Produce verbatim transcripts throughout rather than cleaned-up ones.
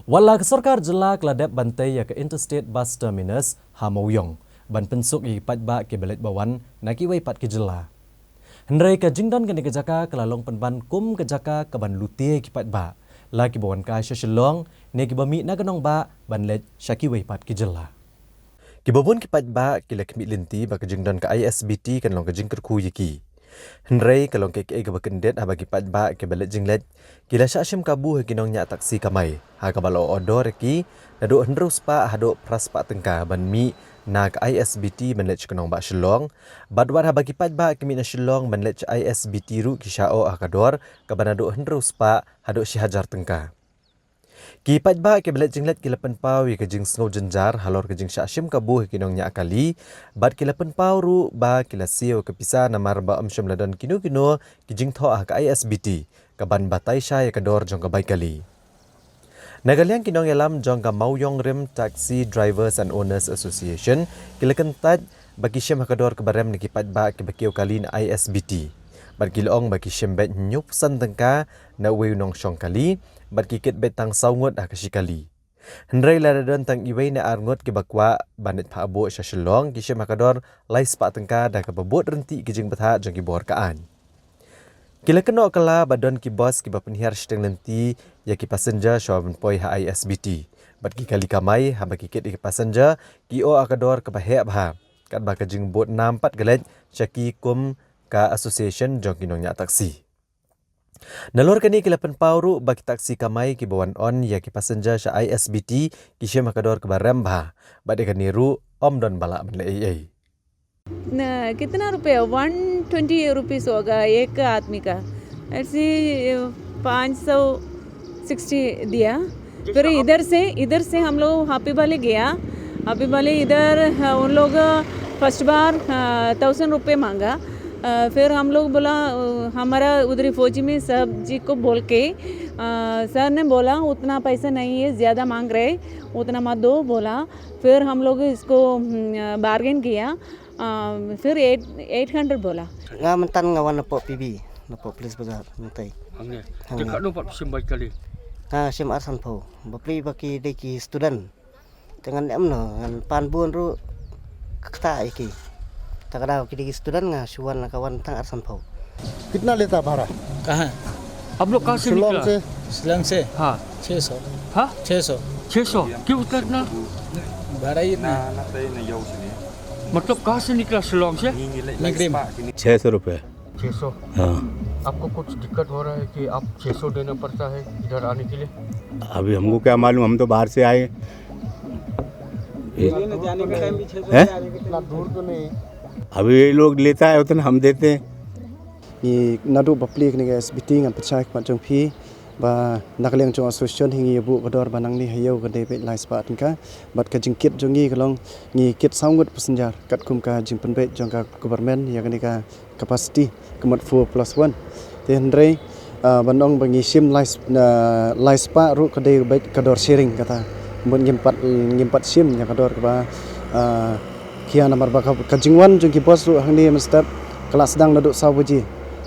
Wat la ka sorkar jylla ka la dep ban tei ïa ka Interstate Bus Terminus ha Mawïong ban pynsuk ïa ki paidbah kiba leit ba wan na kiwei pat ki jylla, hynrei ka jingdon kane ka jaka ka la long pynban kum ka jaka kaban lute ïa ki paidbah, la kiba wan kai sha Shillong ne kiba mih na ka nongbah ban leit sha kiwei pat ki jylla. Kiba bun ki paidbah ki la khmih lynti ba ka jingdon ka I S B T kan long ka jingkyrkhu ïa ki. Hynrei ka long kaei kaei kaba kyndit haba ki paidbah kiba leit jingleit ki la shah shim kabu ha ki nongñiah taksi kamai, ha kaba la ordor ïa ki naduh hynriew spah haduh phra spah tyngka ban mih na ka I S B T ban leit sha ka nongbah Shillong. Bad wat haba ki paidbah ki mih na Shillong ban leit sha I S B T ruh ki shah oh ha ka dor kaba naduh hynriew spah haduh shi hajar tyngka. Ki paidbah kiba leit jingleit ki la pynpaw ïa ka jingsngew jynjar halor ka jingshah shim kabu ha ki nongñiah kali, bad ki la pynpaw ruh ba ki la siew ka pisa namar ba ym shym la don kino kino ki jingthoh ha ka I S B T kaban batai shai ïa ka dor jong ka bai kali. Na ka liang ki nongïalam jong ka Mawïong Rim Taxi Drivers and Owners Association ki la kyntait ba ki shim ha ka dor kaba rem na ki paidbah kiba kiew kali na I S B T. Bad ki la ong ba ki shim beit hynñiewphew san tyngka na uwei u nongshong kali, bad ki kit beit tang saw ngut ha ka shi kali. Hynrei lada don tang iwei ne ar ngut kiba kwah ban leit phah buh sha Shillong, ki shim ha ka dor lai spah tyngka da kaba bud ryntih ki jingbthah jong ki bor ka aiñ. Ki la kynnoh kylla ba don ki bos kiba pynhiar shiteng lynti ïa ki passenger shuwa ban poi ha I S B T. Bad ki kali kamai haba ki kit ïa ki passenger ki oh ha ka dor kaba heh bha, katba ka jingbud nam pat ka leit sha ki kum ka association jong ki nongñiah taksi. Nalor kane ki la pynpaw ruh ba ki taksi kamai kiba wan on ïa ki passenger sha I S B T ki shim ha ka dor kaba rem bha, bad ïa kane ruh ym don ba lah ban leh ei ei. ना, कितना रुपया? वन ट्वेंटी रुपीस होगा एक आदमी का। ऐसे, अ, पाँच सौ सिक्सटी दिया। फिर इधर से, इधर से हम लोग हापी वाले गया। हापी वाले इधर, अ, उन लोग फर्स्ट बार, अ, थाउजेंड रुपये मांगा। अ, फिर हम लोग बोला, अ, हमारा उधर फौजी में साहब जी को बोल के, अ, सर ने बोला, "उतना पैसा नहीं है, ज़्यादा मांग रहे, उतना मत दो," बोला। फिर हम लोग इसको, हम्म, बार्गेन किया। Um, फिर एट, एट हंड्रेड बोला। Nga mynta nga wan napoh P B, napoh Police Bazar mynta. Hangne. Hangne. Te katno pat phi shim bai kali? Nga shim arsanphew. Bapli ba ki dei ki student. Te ngan em noh, ngan pan bun ruh kata ïa ki. Ta ka daw ki dei ki student nga shu wan, nga ka wan tang arsanphew. कितना लेता भाड़ा? कहाँ? आप लोग कहाँ से शिलोंग निकला? से। शिलोंग से। हाँ। छः सौ। हाँ? छः सौ। छः सौ? क्यों उतना? भाड़ा ही इतना। मतलब कहाँ से निकला शिलोंग से? निगरिम। छः सौ रुपये। छः सौ? हाँ। आपको कुछ दिक्कत हो रहा है कि आप छः सौ देना पड़ता है इधर आने के लिए? अभी हमको क्या मालूम, हम तो बाहर से आए। ये हैं? इतना दूर तो नहीं। अभी ये लोग लेता है उतना हम देते हैं। Ngi naduh bapli kane ka S B T ngan pynshai khmat jong phi ba na ka liang jong association hi ngi ïa buh ka dor ba nangne ha ïew ka dei beit lai spah tyngka. Bad ka jingkit jong ngi ka long ngi kit saw ngut passenger katkum ka jingpynbeit jong ka government ïa kane ka capacity ka mut four plus one. Te hynrei, ah, ban ong ba ngi shim lai sp-, ah, lai spah ruh ka dei beit ka dor sharing kata. Mut ngim pat, ngim pat shim ïa ka dor kaba, ah, khia namar ba ka, ka jingwan jong ki bus ruh hangne mynstep ka la sdang naduh saw baje.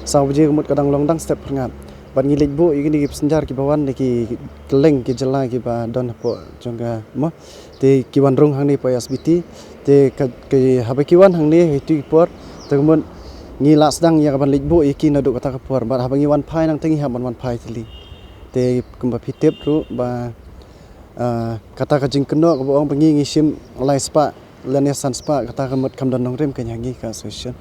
Saw baje ka mut ka dang long dang step phyrngat. Bad ngi leit buh ïa kine ki passenger kiba wan na ki kylleng ki jylla kiba don hapoh jong ka mo. Te ki wan rung hangne hapoh S B T. Te ka, ka haba ki wan hangne ha itu i por, te ka mut ngi la sdang ïa ka ban leit buh ïa ki naduh kata ka por. Bad haba ngi wan phai nangta ngi hap ban wan phai tylli. Te kumba phi tip ruh ba, ah, kata ka jingkynnoh kaba ong ba ngi ngi shim lai spah lane san spah, kata ka mut kam don nongrim ka ïa ngi ka association.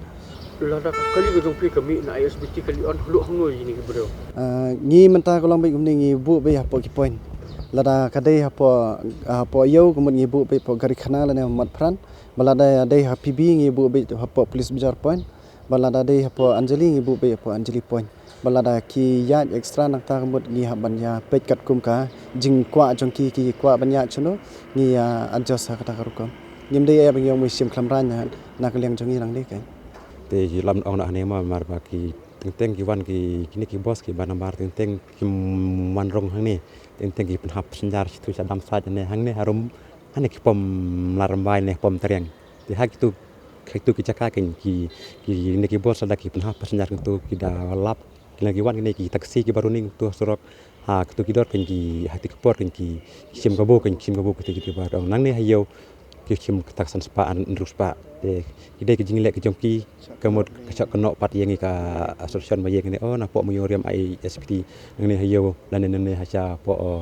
Lada ka kali ka jong phi ka mih na I S B T kali on hluh hangno ïa kine ki briew? Ah, ngi mynta ka long beit kumne ngi buh beit hapoh ki point. Lada ka dei hapoh, hapoh ïew ka mut ngi buh beit hapoh Garikhana lane Matpran. Ba lada dei ha P B ngi buh beit hapoh Police Bazar point. Ba lada dei hapoh Anjali ngi buh beit hapoh Anjali point. Ba lada ki ïaid extra nangta ka mut ngi hap ban ïa peit katkum ka jingkwah jong ki, ki kwah ban ïaid shano ngi ïa adjust ha kata ka rukom. Ngim dei ïa ba ngi ong mui shim khlem rang na, na ka liang jong ngi nangne ka. Te ki lam ong na hangne ma mar ba ki teng teng ki wan ki, kine ki bus kiba nambar teng teng ki wan rung hangne. Teng teng ki pynhap passenger shitu sha dam side ne hangne harum hangne ki pom Larmbai ne pom Tariang. Te ha kitu, ha kitu ki jaka ki, ki, kine ki bus da ki pynhap passenger kitu ki da lap. Ki la ki wan kine ki taxi kiba running tu surok. Ha kito ki dor kan ki, ha kito ki por kan ki shim kabu, kan ki shim kabu kito ki dor. Nangne ha ïew ki shim kata ka san spah, hynriew spah. Te ki dei ka jingleh ka jong ki, ka mut ka shah kynnoh pat ïa ngi ka association ba ïa ngi ne, oh, napoh Myuriam I S B T. Nangne ha ïew lane nangne ha shapoh, oh,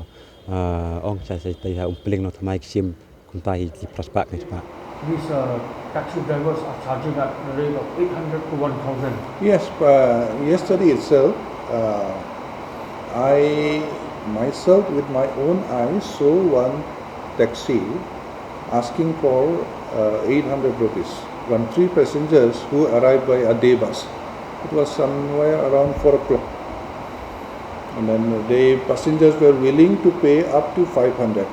ah, ong sha, sha, sha Umpling Nongthymmai ki shim kumta hi ki phra spah, ki spah. These uh, taxi drivers are charging at the rate of eight hundred to one thousand. Yes, uh, yesterday itself, uh, I myself with my own eyes saw one taxi asking for uh, eight hundred rupees from three passengers who arrived by a day bus. It was somewhere around four o'clock. And then the passengers were willing to pay up to five hundred,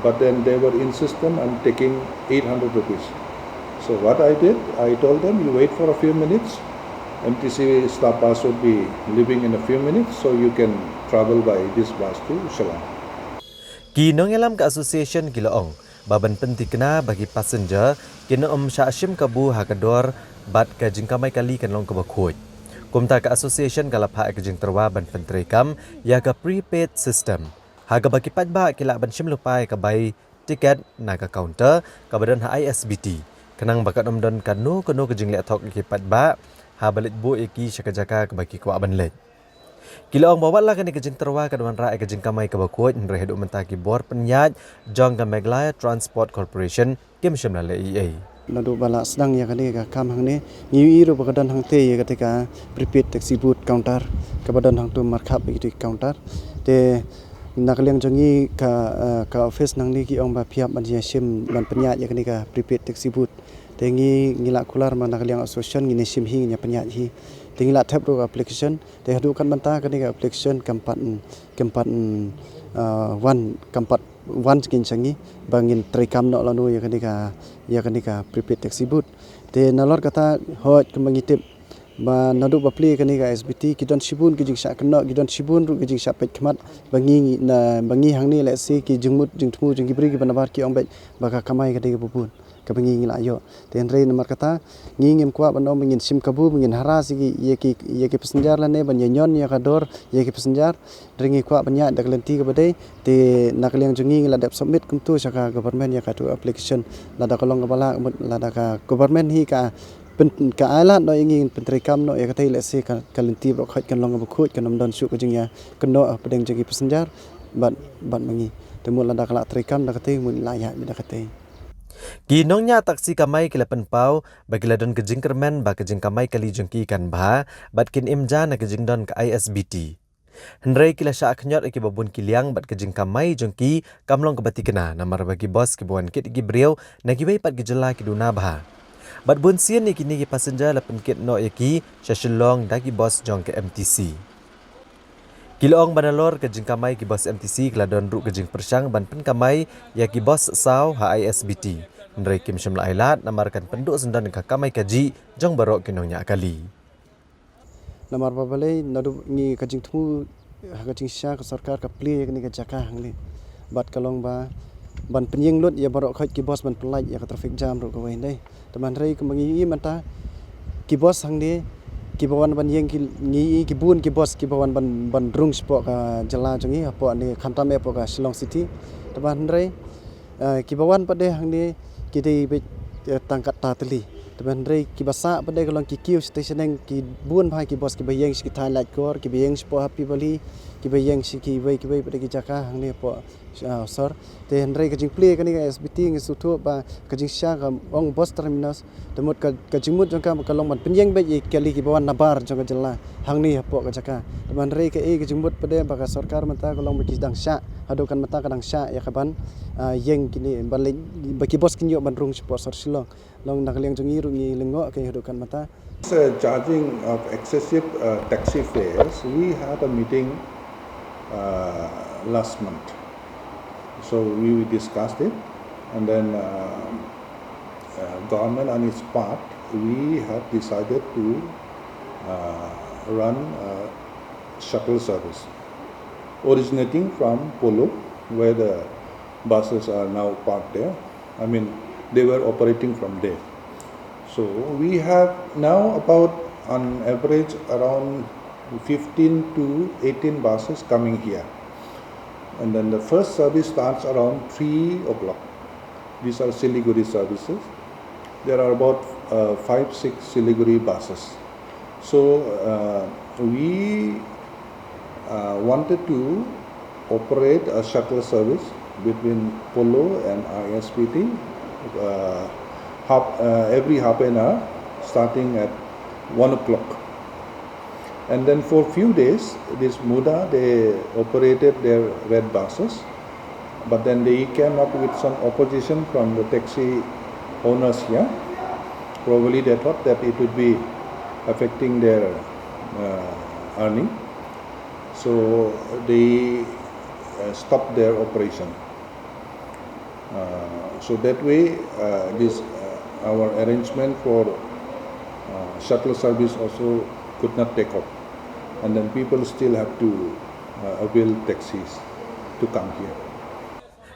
but then they were insistent on taking eight hundred rupees. So what I did, I told them, "You wait for a few minutes. M T C staff bus would be leaving in a few minutes, so you can travel by this bus to Shillong." Ki nongïalam ka association ki la ong ba ban pynthikna ba ki passenger kin ym shah shim kabu ha ka dor bad ka jingkamai kali kan long kaba khuid. Kumta ka association ka la phah ïa ka jingtyrwa ban pyntreikam ïa ka prepaid system, ha kaba ki paidbah ki lah ban shim lypa ïa ka bai tiket na ka counter kaba don ha I S B T, khnang ba kan ym don kano kano ka jingleh thok ïa ki paidbah haba leit buh ïa ki sha ka jaka kaba ki kwah ban leit. Ki la ong ba wat la kane ka jingtyrwa kan wanrah ïa ka jingkamai kaba khuid, hynrei haduh mynta ki bor pynïaid jong ka Meghalaya Transport Corporation kim shym la leh ei ei. Naduh ba la sdang ïa kane ka kam hangne, ngi ïohi ruh ba ka don hangtei ïa kata ka prepaid taxi booth counter kaba don hangto markhap ïa kata ka counter. Te na ka liang jong ngi ka, eh, ka office nangne ki ong ba phi hap ban ïashim ban pynïaid ïa kane ka prepaid taxi booth. Te ngi, ngi la kular ma na ka liang association ngin ïashim hi, ngin ïa pynïaid hi. Te ngi la thep ruh ka application. Te haduh kat mynta kane ka application kam pat, kam pat, ah, wan, kam pat wan sha ngi ba ngin treikam noh lano ïa kane ka, ïa kane ka prepaid taxi booth. Te nalor kata, hooid, kumba ngi tip ba naduh ba plie kane ka I S B T ki don shibun ki jingshah kynnoh, ki don shibun ruh ki jingshah peit khmat ba ngi na, ba ngi hangne lehse ki jingmut jingthmu jong ki briew kiba nabar ki ong beit ba ka kamai ka dei kaba bun kaba ngi ngi la ïoh. Te hynrei namar kata ngi ngim kwah ban ong ba ngin shim kabu, ba ngin harass ïa ki, ïa ki, ïa ki passenger lane ban ïa ñion ïa ka dor ïa ki passenger. Hynrei ngi kwah ban ïaid da ka lynti kaba dei. Te na ka liang jong ngi ngi la dep submit kumto sha ka government ïa katu application. Lada ka long kaba lah, mut lada ka government hi ka pyn-, ka ai lad noh ïa ngi ban pyntreikam noh ïa katei, lehse ka, ka lynti baroh khoit kan long kaba khuid, kan ym don shuh ka jingïakynnoh hapdeng jong ki passenger bad, bad ma ngi. Te mut lada ka lah treikam da katei, mut la ïaid da katei. Ki nongñiah taxi kamai ki la pynpaw ba ki la don ka jingkyrmen ba ka jingkamai kali jong ki kan bha bad kin im ja na ka jingdon ka I S B T. Hynrei ki la shah khñiot ïa kiba bun ki liang bad ka jingkamai jong ki kam long kaba thikna namar ba ki bos kiba wan kit ïa ki briew na kiwei pat ki jylla ki duna bha. Bad bun sien ïa kine ki passenger la pynkit noh ïa ki sha Shillong da ki bos jong ka M T C. Ki la ong ba nalor ka jingkamai ki bos M T C ka la don ruh ka jingpyrshang ban pynkamai ïa ki bos saw ha I S B T. Hynrei kim shym la ai lad namar kan pynduh syndon ïa ka kamai kajih jong baroh ki nongñiah kali. Namar ba balei naduh ngi ka jingthmu ha ka jingshisha ka sorkar ka plie ïa kane ka jaka hangne. Bad ka long ba ban pynïeng lut ïa baroh khoit ki bos ban pynlait ïa ka traffic jam ruh kawei hynrei. Te hynrei kumba ngi ïohi mynta ki bos hangne kiba wan ban ïeng ki, ngi ïohi ki bun ki bos kiba wan ban, ban rung shapoh ka jylla jong ngi hapoh ne khamtam eh hapoh ka Shillong City. Te hynrei, eh, kiba wan pat de hangne ki dei beit, eh, tang katta tylli. Te hynrei kiba sah pat de ka long ki kiew sha shaneng, ki bun bha ki bos kiba ïeng sha ki thaiñ Laitkor, kiba ïeng shapoh Happy Valley, kiba ïeng sha kiwei kiwei pat de ki jaka hangne hapoh, ah, sor. Te hynrei ka jingplie kane ka I S B T ngi sngewthuh ba ka jingshisha ka ong bus terminus. Te mut ka, ka jingmut jong ka ka long ban pynïeng beit ïa ki kali kiba wan nabar jong ka jylla hangne hapoh ka jaka. Te hynrei kaei ka jingmut pat de ba ka sorkar mynta ka long ba ki dang shah, haduh kan mynta ka dang shah ïa ka ban, ah, ïeng kine ba leit ba ki bos kin ïoh ban rung shapoh sor Shillong. Long na ka liang jong ngi ruh ngi lyngngoh kaei haduh kan mynta. It's, uh, charging of excessive, uh, taxi fares. We had a meeting, uh, last month. So we, we discussed it, and then, uh, uh, government on its part, we have decided to, uh, run a shuttle service originating from Polo, where the buses are now parked there. I mean, they were operating from there. So we have now about, on average, around fifteen to eighteen buses coming here. And then the first service starts around three o'clock. These are Siliguri services. There are about uh, five, six Siliguri buses. So uh, we uh, wanted to operate a shuttle service between Polo and I S B T uh, half, uh, every half an hour, starting at one o'clock. And then for few days, this Muda, they operated their red buses, but then they came up with some opposition from the taxi owners here. Probably they thought that it would be affecting their uh, earning, so they uh, stopped their operation. Uh, so that way, uh, this uh, our arrangement for uh, shuttle service also could not take off, and then people still have to uh, avail taxis to come here.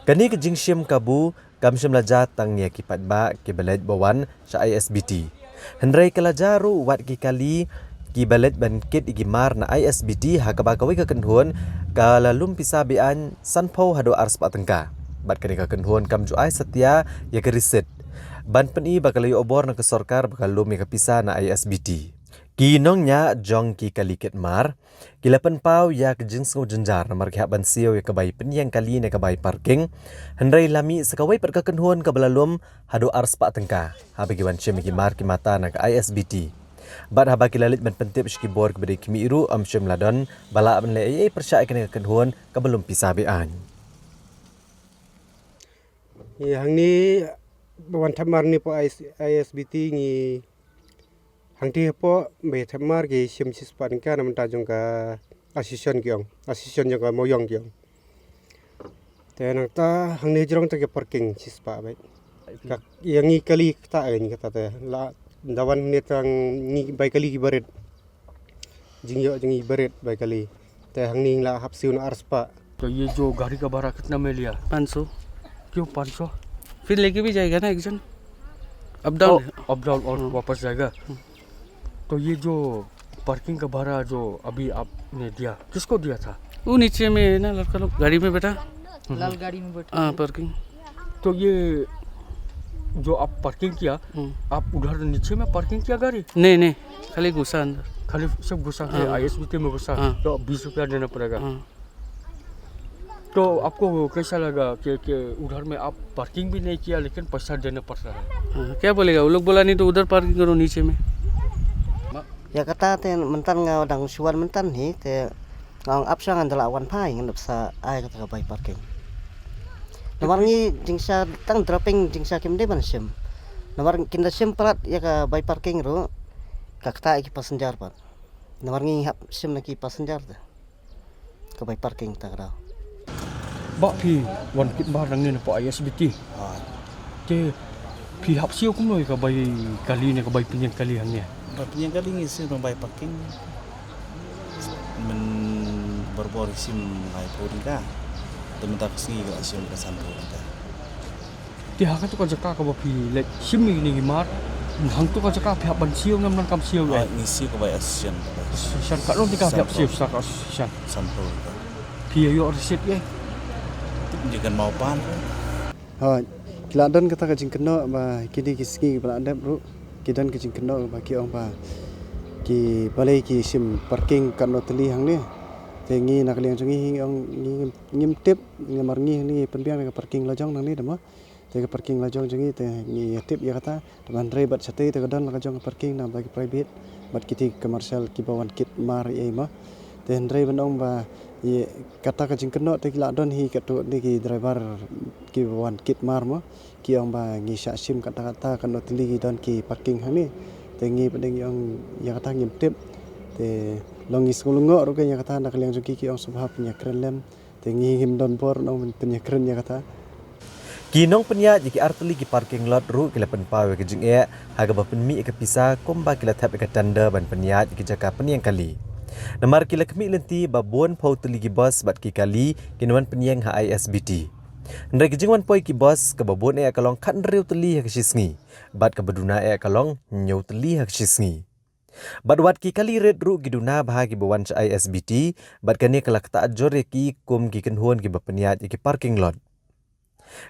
Kane ka jingshim kabu kam shym la jia tang ïa ki paidbah kiba leit ba wan sha I S B T. Hynrei ka la jia ruh wat ki kali kiba leit ban kit ïa ki mar na I S B T ha kaba kawei ka kynhun ka la lum pisa beaiñ sanphew haduh arspah tyngka. Bad kane ka kynhun kam ju ai satia ïa ka risit ban pyni ba ka la ïoh bor na ka sorkar ba ka lum ïa ka pisa na I S B T. Ki nongñiah jong ki kali kit mar ki la pynpaw ïa ka jingsngew jynjar namar ki hap ban siew ïa ka bai pynïeng kali ne ka bai parking. Hynrei la mih sa kawei pat ka kynhun kaba la lum haduh arspah tyngka haba ki wan shim ïa ki mar ki mata na ka I S B T. Bad haba ki la leit ban pyntip sha ki bor kiba dei khmih ruh ym shym la don ba lah ban leh ei ei pyrshah ïa kane ka kynhun kaba lum pisa beaiñ. Ïa hangne ba wan thep mar ne po I S B T ngi hangti hapoh ba ïa thep mar ki shim shispah tyngka na bynta jong ka association ki ong, association jong ka Mawiong ki ong. Te nangta hangne jrong te ki parking shispah bad ka ïa ngi kali kata ngi kata te la da wan ne tang ngi bai kali ki barit. Jingïoh jong ngi barit bai kali. Te hangne la hap siew na arspah. तो ये जो गाड़ी का भाड़ा कितना में लिया? पाँच सौ। क्यों पाँच सौ? फिर लेके भी जाएगा ना एक जन। अप डाउन। अप डाउन और वापस जाएगा। तो ये जो पार्किंग का भाड़ा जो अभी आपने दिया, किसको दिया था? वो नीचे में है ना लड़का लोग गाड़ी में बैठा। लाल गाड़ी में बैठा। हाँ पार्किंग। तो ये जो आप पार्किंग किया, आप उधर नीचे में पार्किंग किया गाड़ी? नहीं नहीं, खाली घुसा अंदर। खाली सब घुसा के हाँ। आईएसबीटी में घुसा, हाँ। तो बीस रुपया देना पड़ेगा। हाँ। तो आपको कैसा लगा कि, कि उधर में आप पार्किंग भी नहीं किया लेकिन पैसा देना पड़ रहा है? हाँ, क्या बोलेगा, वो लोग बोला नहीं तो उधर पार्किंग करो नीचे में। Ïa kata te mynta nga dang shu wan mynta hi te nga ong ap sha ngan da lah wan phai ngan ap sa ai kata ka bai parking. Namar ngi jingshisha tang dropping jingshisha kim dei ban shim. Namar kin da shim palat ïa ka bai parking ruh ka ktah ïa ki passenger pat. Namar ngi hap shim na ki passenger te. Ka bai parking ta ka daw. Bah phi wan kit mar nangne na po ISBT. Te phi hap siew kumno ïa ka bai kali ne ka bai pynïeng kali hangne? Bai pynïeng kali ngi siew tang bai parking. Myn borbor sim lai phew tyngka. Te mynta ka sngi ka la siew ka san phew tyngka. Te ha kato ka jaka kaba phi leit shim ïa kine ki mar, hangto ka jaka phi hap ban siew ne ym donkam siew? Ngi siew ka bai association. Association, katno tyngka phi hap siew sa ka association? San phew tyngka. Phi ïoh receipt ïa? Tip ngi kan mau pan. Hooid, ki la don kata ka jingkynnoh ba kine ki sngi ba la dep ruh ki don ka jingkynnoh ba ki ong ba ki balei ki shim parking katno tylli hangne. Te ngi na ka liang jong ngi ngi ong ngi ngim tip, namar ngi hangne ngi pynbiang da ka parking la jong nangne, te mo. Te ka parking la jong jong ngi te ngi ïa tip ïa kata. Te hynrei bad shatei te ka don la ka jong ka parking na bynta ki private bad kiti ki commercial kiba wan kit mar ïa i, mo. Te hynrei ban ong ba ïa kata ka jingkynnoh te ki la don hi katto ne ki driver kiba wan kit mar, mo. Ki ong ba ngi shah shim kata kata katno tylli ki don ki parking hangne. Te ngi pat ngi ong ïa kata ngim tip. Te long ngi sngewlyngngoh ruh ïa kata, na ka liang jong ki ki ong sngewbha pynïakren lem. Te ngi ngim don bor nong pynïakren ïa kata. Ki nongpynïaid ïa ki artylli ki parking lot ruh ki la pynpaw ïa ka jingeh ha kaba pynmih ïa ka pisa kumba ki la thep ïa ka tender ban pynïaid ïa ki jaka pynïeng kali. Namar ki la khmih lynti ba bun phew tylli ki bus bad ki kali kin wan pynïeng ha ISBT. Hynrei ka jingwan poi ki bus kaba bun eh ka long khathynriew tylli ha ka shisngi bad kaba duna eh ka long hynñiew tylli ha ka shisngi. Bad wat ki kali rit ruh ki duna bha kiba wan sha I S B T, bad kane ka la ktah jur ïa ki kum ki kynhun kiba pynïaid ïa ki parking lot.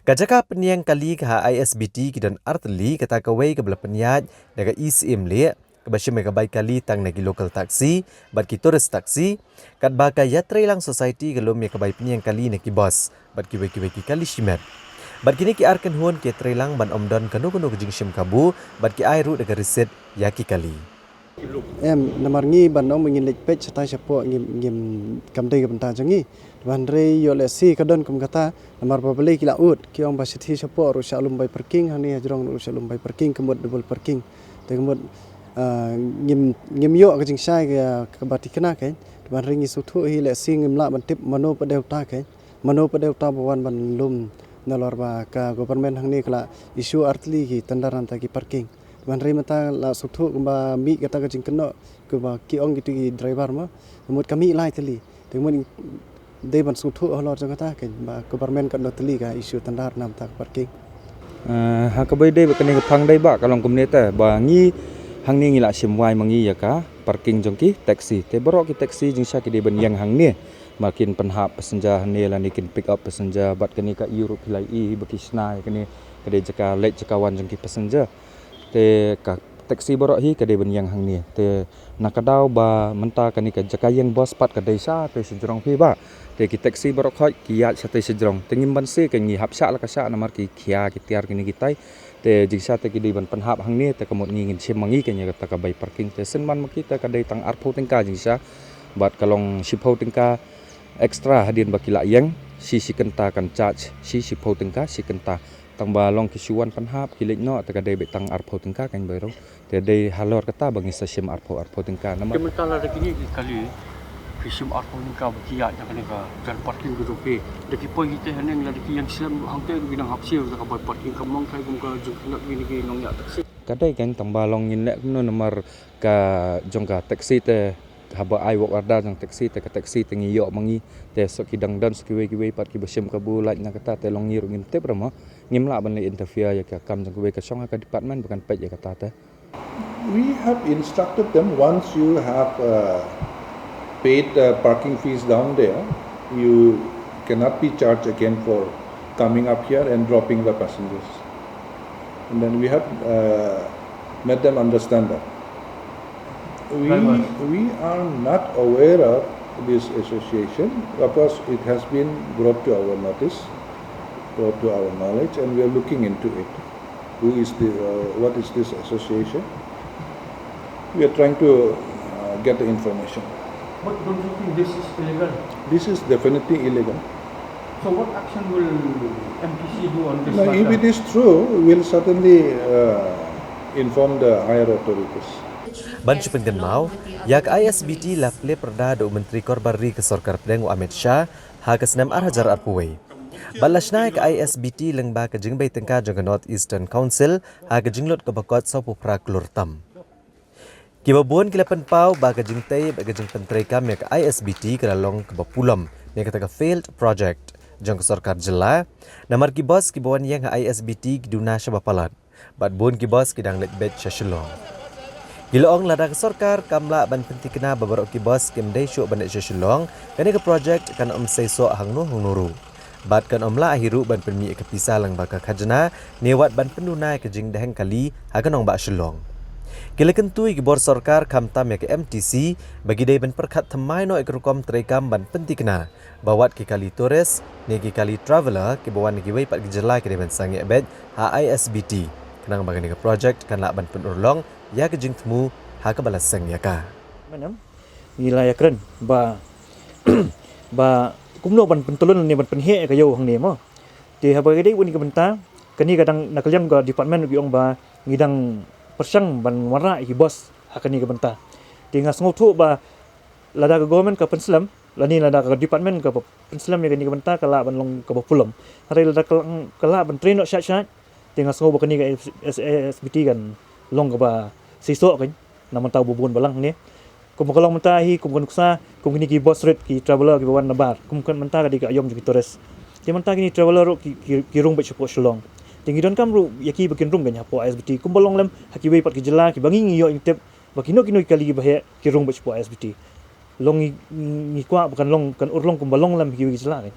Ka jaka pynïeng kali ka ha I S B T ki don artylli, kata kawei kaba la pynïaid da ka E C M Leh, kaba shim ïa ka bai kali tang na ki local taxi bad ki tourist taxi, katba ka Ïatreilang Society ka lum ïa ka bai pynïeng kali na ki bus bad kiwei kiwei ki kali shimet. Bad kine ki ar kynhun ki ïatreilang ban ym don kano kano ka jingshim kabu bad ki ai ruh da ka risit ïa ki kali. Em, namar ngi ban ong ba ngin leit peit shatai shapoh ngim, ngim, kam dei ka bynta jong ngi. Hynrei ïoh lehse ka don kum kata, namar ba balei ki la ud, ki ong ba shathie shapoh ruh shah lum bai parking, hangne hajrong ruh shah lum bai parking, ka mut double parking. Te ka mut, ah, ngim, ngim ïoh ka jingshai ka, kaba thikna kein. Hynrei ngi sngewthuh hi lehse ngim lah ban tip mano pat de uta kein. Mano pat de uta ba wan ban lum nalor ba ka government hangne ka la issue artylli ki tender na bynta ki parking. Hynrei mynta la sngewthuh kumba mih kata ka jingkynnoh kaba ki ong kito ki driver mo. Ka mut ka mih lai tylli. Te ka mut dei ban sngewthuh halor jong kata kein ba government katno tylli ka issue tender na bynta ka parking. Eh, ha kaba ïadei bad kane ka phang dei ba ka long kumne te ba ngi hangne ngi la shim wai ma ngi ïa ka parking jong ki taxi. Te baroh ki taxi jingshisha ki dei ban ïeng hangne. Ba kin pynhap passenger hangne lane kin pick up passenger bad kane ka ïuh ruh ki la ïohi ba ki shna ïa kane ka dei jaka leit jaka wan jong ki passenger. Te ka taxi baroh hi ka dei ban ïeng hangne. Te na ka daw ba mynta kane ka jaka ïeng bus pat ka dei shatei shajrong phi ba. Te ki taxi baroh khoit ki ïaid shatei shajrong. Te ngim banse kein, ngi hap shah la ka shah namar ki khia ki tiar kine kitai. Te jingshisha te ki dei ban pynhap hangne, te ka mut ngi ngin shim ma ngi kein ïa kata ka bai parking. Te shen ban ma ki te ka dei tang arphew tyngka jingshisha. Bad ka long shiphew tyngka extra hadien ba ki la ïeng, shi shi kynta kan charge, shi shiphew tyngka shi kynta. Tang ba long ki shu wan pynhap, ki leit noh, te ka dei beit tang arphew tyngka kein beit ruh. Te dei halor kata ba ngi sa shim arphew, arphew tyngka. Namar te mynta lada kine ki kali ki shim arphew tyngka ba ki ïaid na kane ka jan parking ka jong phi. Da ki poi hi te haneng lada ki ïeng slem hangte ki nang hap siew da ka bai parking, kam long kai kum ka jingkynnoh kine ki nongïaid taxi. Ka dei kein, tang ba long ngin leh kumno namar ka jong ka taxi te haba ai work order jong taxi te ka taxi te ngi ïoh ma ngi. Te shu ki dang don shu kiwei kiwei pat kiba shim kabu lait na kata te long ngi ruh ngim tip ruh mo. Ngim lah ban leh interfere ïa ka kam jong kiwei, ka shong ha ka department ba kan peit ïa kata te. We have instructed them, once you have, uh, paid the parking fees down there, you cannot be charged again for coming up here and dropping the passengers. And then we have, uh, made them understand that. We, we are not aware of this association. Of course, it has been brought to our notice, brought to our knowledge, and we are looking into it. Who is the, uh, what is this association? We are trying to, uh, get the information. But don't you think this is illegal? This is definitely illegal. So what action will M T C do on this matter? No, if it is true, we'll certainly, uh, inform the higher authorities. Ban shu pynkynmaw, ïa ka I S B T la plie pyrda da u Myntri Korbar Ri ka Sorkar Pdeng u Amit Shah ha ka snem ar hajar arphew wei. Bad la shna ïa ka I S B T lyngba ka jingbei tyngka jong ka North Eastern Council ha ka jinglut kaba kot sawphew phra klur tam. Kiba bun ki la pynpaw ba ka jingtei bad ka jingpyntreikam ïa ka I S B T ka la long kaba pulom ne kata ka failed project jong ka sorkar jylla. Namar ki bus kiba wan ïeng ha I S B T ki duna sha ba palat. Bad bun ki bus ki dang leit beit sha Shillong. Ki la ong lada ka sorkar kam lah ban pynthikna ba baroh ki bus kim dei shuh ban leit sha Shillong, kane ka project kan ym seisoh hangno hangno ruh. Bad kan ym lah hi ruh ban pynmih ïa ka pisa lyngba ka khajna, ne wat ban pynduna ïa ka jingdheng kali ha ka nongbah Shillong. Ki la kyntu ïa ki bor sorkar khamtam ïa ka M T C ba ki dei ban pyrkhat thymmai noh ïa ka rukom treikam ban pynthikna ba wat ki kali tourist ne ki kali traveller kiba wan na kiwei pat ki jylla ki dei ban sangeh beit ha I S B T, khnang ba kane ka project kan lah ban pynurlong ïa ka jingthmu ha kaba la seng ïa ka. Ngi la ïakren ba, ba kumno ban pyntylun ne ban pynheh ïa ka ïew hangne mo. Te haba ka dei kane ka bynta, kane ka dang na ka liang ka department ki ong ba ngi dang pyrshang ban wanrah ïa ki bus ha kane ka bynta. Te nga sngewthuh ba lada ka government ka pynslem, lane lada ka department ka pynslem ïa kane ka bynta ka lah ban long kaba pulom. Hynrei lada ka lah, ka lah ban trei noh shait shait, te nga sngew ba kane ka S-, S-, S B T kan long kaba seisoh kein na mynta uba bun balang ne. Kum ka long mynta hi, kum ka nuksa, kum kine ki bus rit, ki traveller kiba wan na bar, kum ka mynta ka dei ka aïom jong ki tourist. Te mynta kine traveller ruh ki, ki, ki rung beit shapoh Shillong. Te ngi donkam ruh ïa ki ba kin rung kein hapoh I S B T kumba long lem ha kiwei pat ki jylla kiba ngi ngi ïoh ïing tip ba kino kino ki kali ba heh ki rung beit shapoh I S B T. Long ngi, ngi kwah ba kan long, kan urlong kumba long lem ha kiwei ki jylla kein.